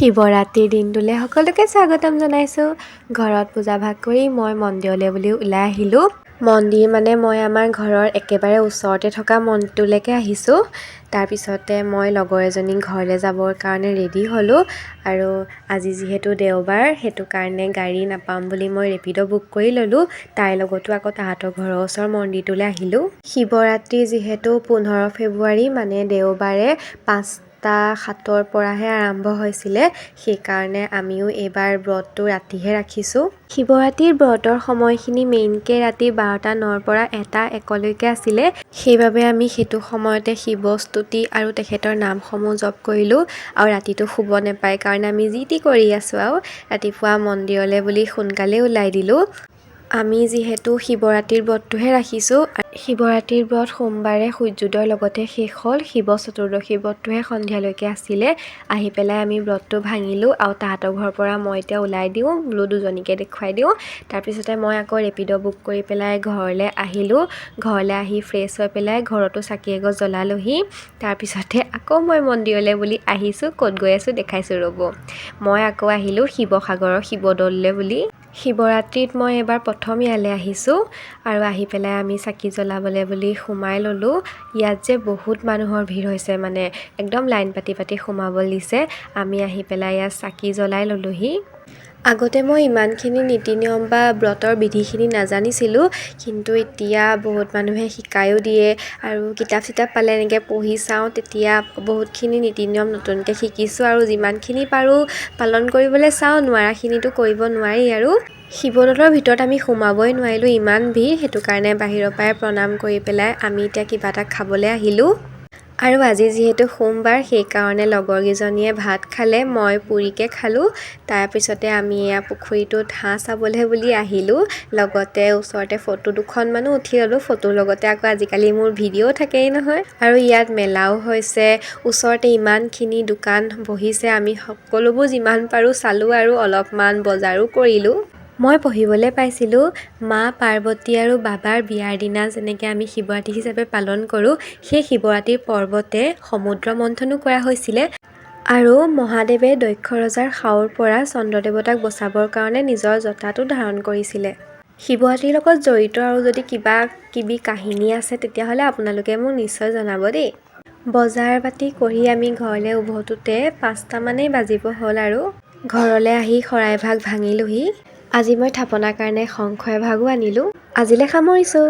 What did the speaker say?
শিৱৰাত্ৰিৰ দিনটোলৈ সকলোকে স্বাগতম জনাইছোঁ। ঘৰত পূজা ভাগ কৰি মই মন্দিৰলৈ বুলি ওলাই আহিলোঁ। মন্দিৰ মানে মই আমাৰ ঘৰৰ একেবাৰে ওচৰতে থকা মন্দিৰটোলৈকে আহিছোঁ। তাৰপিছতে মই লগৰ এজনী ঘৰলৈ যাবৰ কাৰণে ৰেডি হ'লোঁ আৰু আজি যিহেতু দেওবাৰ, সেইটো কাৰণে গাড়ী নাপাম বুলি মই ৰেপিড' বুক কৰি ল'লোঁ। তাইৰ লগতো আকৌ তাহাঁতৰ ঘৰৰ ওচৰৰ মন্দিৰটোলৈ আহিলোঁ। শিৱৰাত্ৰি যিহেতু 15 ফেব্ৰুৱাৰী মানে দেওবাৰে 5টা 7ৰ পৰাহে আৰম্ভ হৈছিলে, সেইকাৰণে আমিও এইবাৰ ব্ৰতটো ৰাতিহে ৰাখিছোঁ। শিৱৰাত্ৰিৰ ব্ৰতৰ সময়খিনি মেইনকৈ ৰাতি 12টা 9ৰ পৰা 1টা 1লৈকে আছিলে। সেইবাবে আমি সেইটো সময়তে শিৱ স্তুতি আৰু তেখেতৰ নামসমূহ জপ কৰিলোঁ আৰু ৰাতিটো শুব নাপায় কাৰণে আমি যি টি কৰি আছোঁ আৰু ৰাতিপুৱা মন্দিৰলৈ বুলি সোনকালেই ওলাই দিলোঁ। আমি যিহেতু শিৱৰাত্ৰিৰ ব্ৰতটোহে ৰাখিছোঁ। শিৱৰাত্ৰিৰ ব্ৰত সোমবাৰে সূৰ্যোদয়ৰ লগতে শেষ হ'ল। শিৱ চতুৰ্দশী ব্ৰতটোহে সন্ধিয়ালৈকে আছিলে। আহি পেলাই আমি ব্ৰতটো ভাঙিলোঁ আৰু তাহাঁতৰ ঘৰৰ পৰা মই এতিয়া ওলাই দিওঁ বোলো, দুজনীকে দেখুৱাই দিওঁ। তাৰপিছতে মই আকৌ ৰেপিড' বুক কৰি পেলাই ঘৰলৈ আহিলোঁ। ঘৰলৈ আহি ফ্ৰেছ হৈ পেলাই ঘৰতো চাকি এগছ জ্বলালোহি। তাৰপিছতে আকৌ মই মন্দিৰলৈ বুলি আহিছোঁ। ক'ত গৈ আছোঁ দেখাইছোঁ ৰ'ব। মই আকৌ আহিলোঁ শিৱসাগৰৰ শিৱদৌললৈ বুলি। শিৱৰাত্ৰিত মই এইবাৰ প্ৰথম ইয়ালৈ আহিছোঁ আৰু আহি পেলাই আমি চাকি জ্বলাবলৈ বুলি সোমাই ল'লোঁ। ইয়াত যে বহুত মানুহৰ ভিৰ হৈছে, মানে একদম লাইন পাতি পাতি সোমাবলৈ দিছে। আমি আহি পেলাই ইয়াত চাকি জ্বলাই ল'লোহি। আগতে মই ইমানখিনি নীতি নিয়ম বা ব্ৰতৰ বিধিখিনি নাজানিছিলোঁ, কিন্তু এতিয়া বহুত মানুহে শিকায়ো দিয়ে আৰু কিতাপ চিতাপ পালে এনেকৈ পঢ়ি চাওঁ, তেতিয়া বহুতখিনি নীতি নিয়ম নতুনকৈ শিকিছোঁ আৰু যিমানখিনি পাৰোঁ পালন কৰিবলৈ চাওঁ, নোৱাৰাখিনিতো কৰিব নোৱাৰি। আৰু শিৱদৌলৰ ভিতৰত আমি সোমাবই নোৱাৰিলোঁ, ইমান ভিৰ। সেইটো কাৰণে বাহিৰৰ পৰাই প্ৰণাম কৰি পেলাই আমি এতিয়া কিবা এটা খাবলৈ আহিলোঁ। আৰু আজি যিহেতু সোমবাৰ, সেইকাৰণে লগৰকেইজনীয়ে ভাত খালে, মই পুৰিকে খালোঁ। তাৰপিছতে আমি এয়া পুখুৰীটোত হাঁহ চাবলৈ বুলি আহিলোঁ। লগতে ওচৰতে ফটো দুখনমানো উঠি ল'লোঁ। ফটোৰ লগতে আকৌ আজিকালি মোৰ ভিডিঅ' থাকেই নহয়। আৰু ইয়াত মেলাও হৈছে, ওচৰতে ইমানখিনি দোকান বহিছে। আমি সকলোবোৰ যিমান পাৰোঁ চালোঁ আৰু অলপমান বজাৰো কৰিলোঁ। মই পঢ়িবলৈ পাইছিলোঁ, মা পাৰ্বতী আৰু বাবাৰ বিয়াৰ দিনা যেনেকৈ আমি শিৱৰাত্ৰি হিচাপে পালন কৰোঁ, সেই শিৱৰাত্ৰিৰ পৰ্বতে সমুদ্ৰ মন্থনো কৰা হৈছিলে আৰু মহাদেৱে দক্ষ ৰজাৰ শাওৰ পৰা চন্দ্ৰদেৱতাক বচাবৰ কাৰণে নিজৰ জটাটো ধাৰণ কৰিছিলে। শিৱৰাত্ৰিৰ লগত জড়িত আৰু যদি কিবা কিবি কাহিনী আছে, তেতিয়াহ'লে আপোনালোকে মোক নিশ্চয় জনাব দেই। বজাৰ পাতি কৰি আমি ঘৰলৈ উভতোতে 5টামানেই বাজিব হ'ল আৰু ঘৰলৈ আহি শৰাই ভাগ ভাঙিলোহি। আজি মই থাপনাৰ কাৰণে শংখ এভাগো আনিলোঁ। আজিলৈ সামৰিছোঁ।